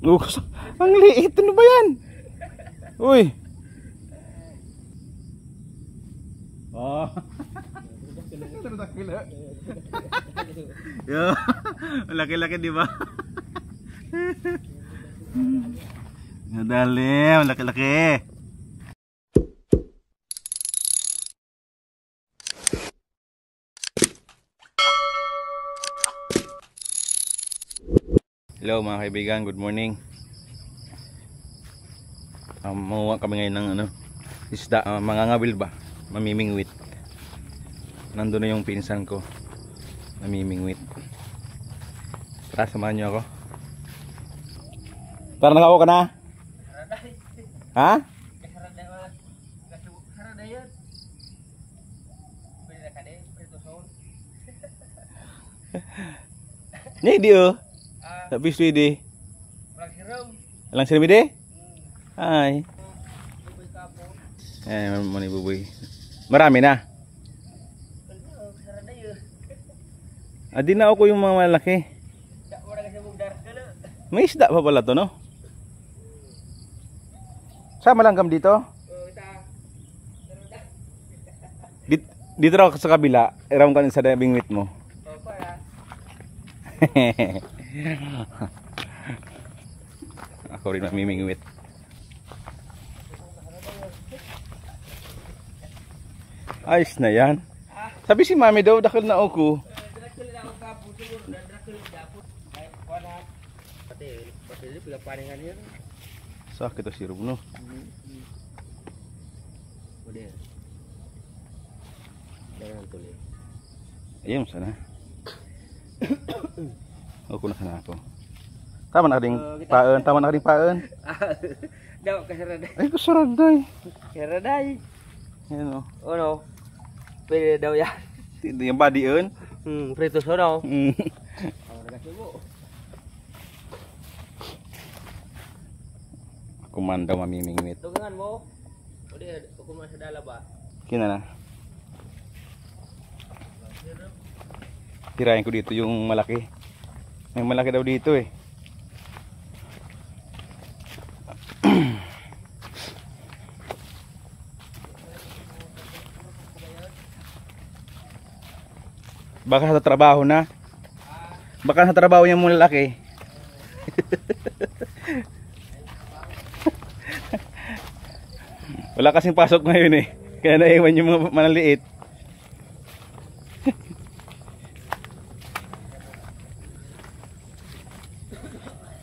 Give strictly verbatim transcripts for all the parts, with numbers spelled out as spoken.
Ugas. Ang liit. Ano ba yan? Uy. Oh. Yo. Laki-laki, di ba? Nadali, laki-laki. Hello mga kaibigan, good morning. Um, manguha kami ngayon ng ano, isda, ah, mangangawil ba? Mamimingwit. Nandun na yung pinsan ko. Namimingwit. Tara, samahan niyo ako. Tara, nakakuha ka na? Ha? Ni di oh. Sabi pwede. Alang sirmi di? Ay. Eh, manibuboy. Marami na. Ah, di na ako yung mga malaki. May isda pa pala to, no? Sama lang kam dito? Dit-, dito raw sa kabila, iram ka sa bingwit mo. Ako rin mamimingwit. Ayos na yan. Sabi si mami daw, dakal na ako. Pati, pati, pinapaningan yun. Sakit ang sirog, no? Pwede. Kaya ang tuloy. Ayun, sana. Ako na sana ako. Tama na ding paen, tama na ding paen. Daw, kasaraday. Ay, kasaraday. Kasaraday. Ayan, oh. Ano? Pwede daw yan. Yung body, un? Hmm, prito sa daw. Mm. Ang nagasubo. Ako man daw mamimingwit. Tugangan mo. O di, ako man sa dala ba? Kina na. Tirahin ko dito yung malaki. May malaki daw dito eh. Baka sa trabaho na. Baka sa trabaho niya mong lalaki. Wala kasing pasok ngayon eh. Kaya naiwan yung mga maliliit.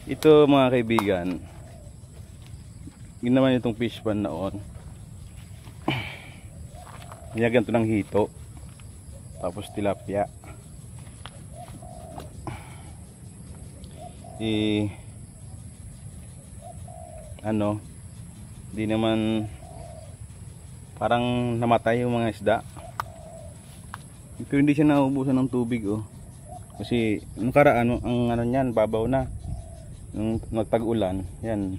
Ito, mga kaibigan, ginawa nitong fish pond noon. Nilagyan to ng hito. Tapos tilapia. Eh, ano, di naman, parang namatay yung mga isda. Pero hindi siya naubusan ng tubig, oh. Kasi nung karaan, ang ano niyan, babaw na. Nung nagtag-ulan, yan.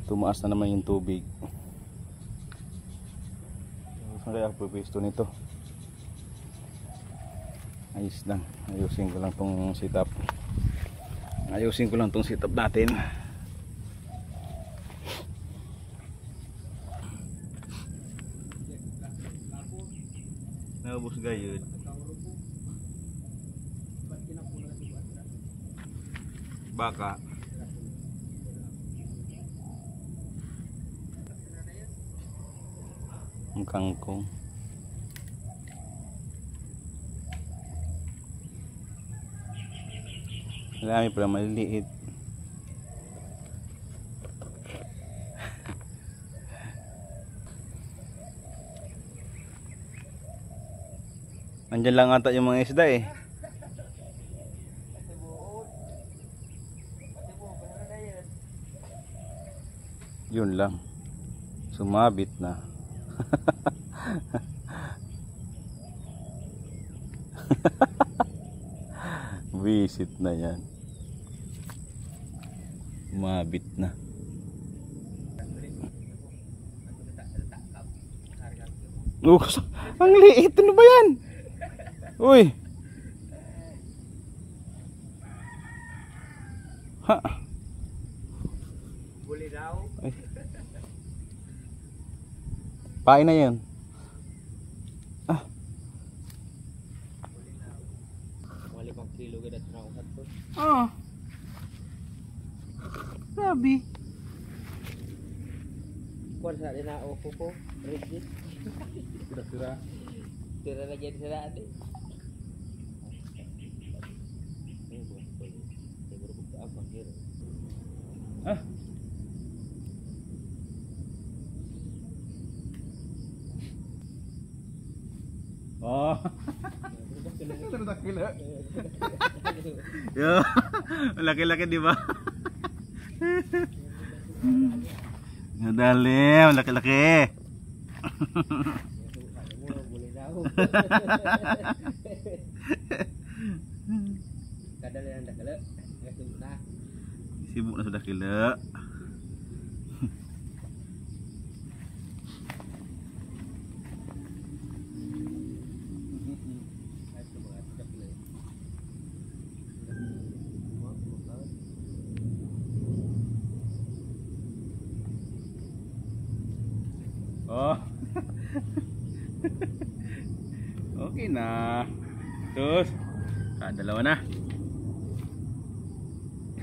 Tumaas na naman yung tubig. Saan kaya ako pwesto nito? Ayos lang. Ayusin ko lang tong setup. Ayusin ko lang tong setup natin. Naubos gayud. Baka. Ang kangkong. Marami pala maliliit. Nandyan lang ata yung mga isda eh. Yun lang. Sumabit na. Visit na yan. Umabit na. Oh, ang liit. Ano ba yan? Uy. Ha? Ay. Pain na yun. Ah. Mga limang kilo gid at nauhat ko. Oh. Grabe. Kuwan sa rin na uko ko. Rigid. Sira-sira. Sira na dyan sila, ate. Ah. Oh. Laki-laki na. Yo. Laki-laki, di ba? Nadali, laki-laki. Kadali ang dakula. Sibo na sa dakula. Oh. Okay na. Sus. Ah, dalawa na.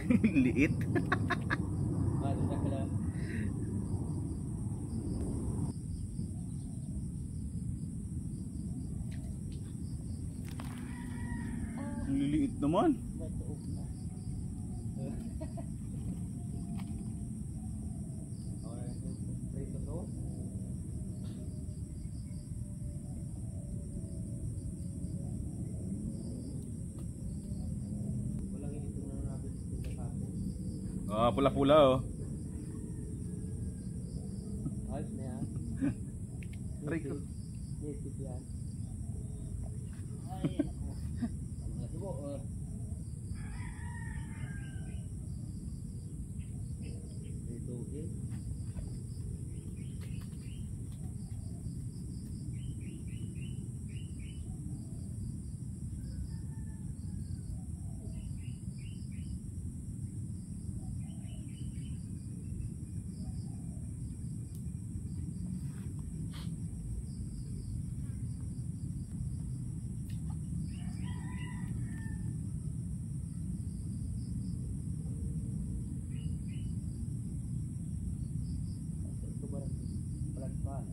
Liit. Ang liliit naman. Ah, pula-pula, oh. Ayos na yan. Aray ko. Native yan. Ay, naku. Ang mga subo, oh. Ito, eh.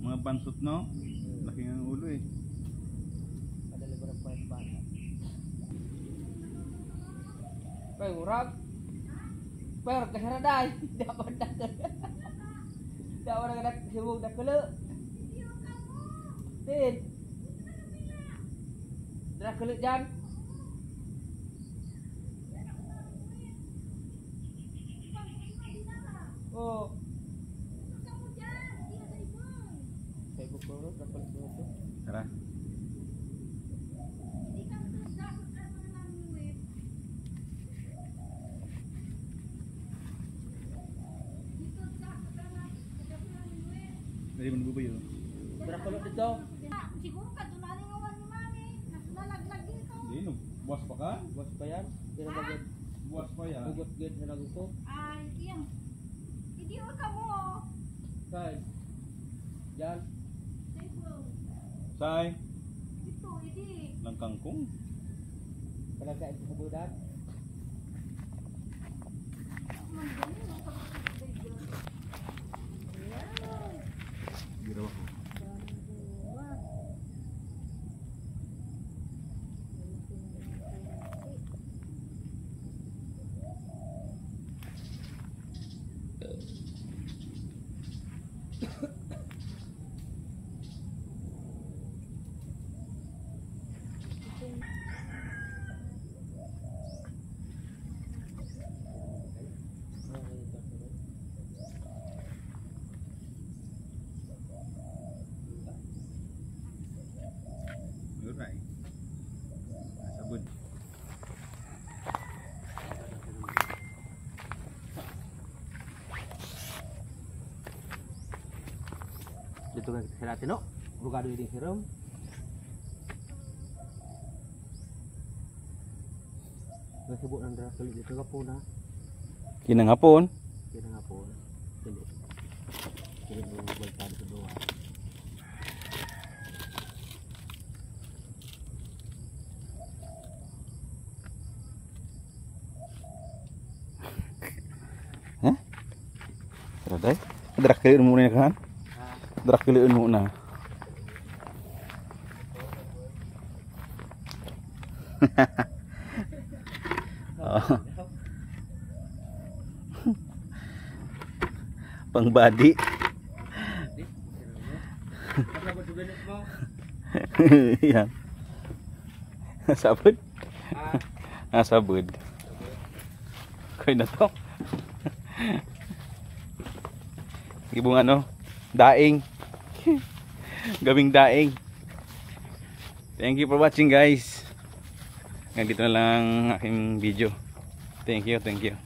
Mga bansot, no? Laki ng ulo, eh. Kay urag. Pero kasaraday. Dapat na. Dapat na kanak-, sibog na kulo. Tin. Dara kulo dyan. Oh. Sa ibog ko, no? Kapalit mo ito. Tara. Dali mo nabubuyo. Dara kulo dito. Siguro ka doon na rin yung one ni Mami. Nalaglag dito. Hindi, no. Buwas pa ka? Buwas pa yan? Pero Ha? Bagad. Buwas pa yan. Hugot gid sa lago ko. Ay, iyang. Hindi, o, kamo, oh. Saan? Diyan? Sa ibong. Say? Ito, hindi. Langkangkong. Palagkain ko sa budan. Ang galing, ang kapatid ko dyan. Ayan. Ginawa ko. Dami buwas. Alright. Sabon. Dito nga kita sa dati, no? Bugado yung hirom. Nasubo ng drakil dito kapon, ha? Kinang hapon. Kinang hapon. Ha? Tara, day. Drakil mo na yan, kan? Drakil mo na. Oh. Pang body. Yan. Sabod. Ah, sabod. Kaya na to. Gibong ano, daing. Gabing daing. Thank you for watching, guys. Hanggang dito na lang ang aking video. Thank you, thank you.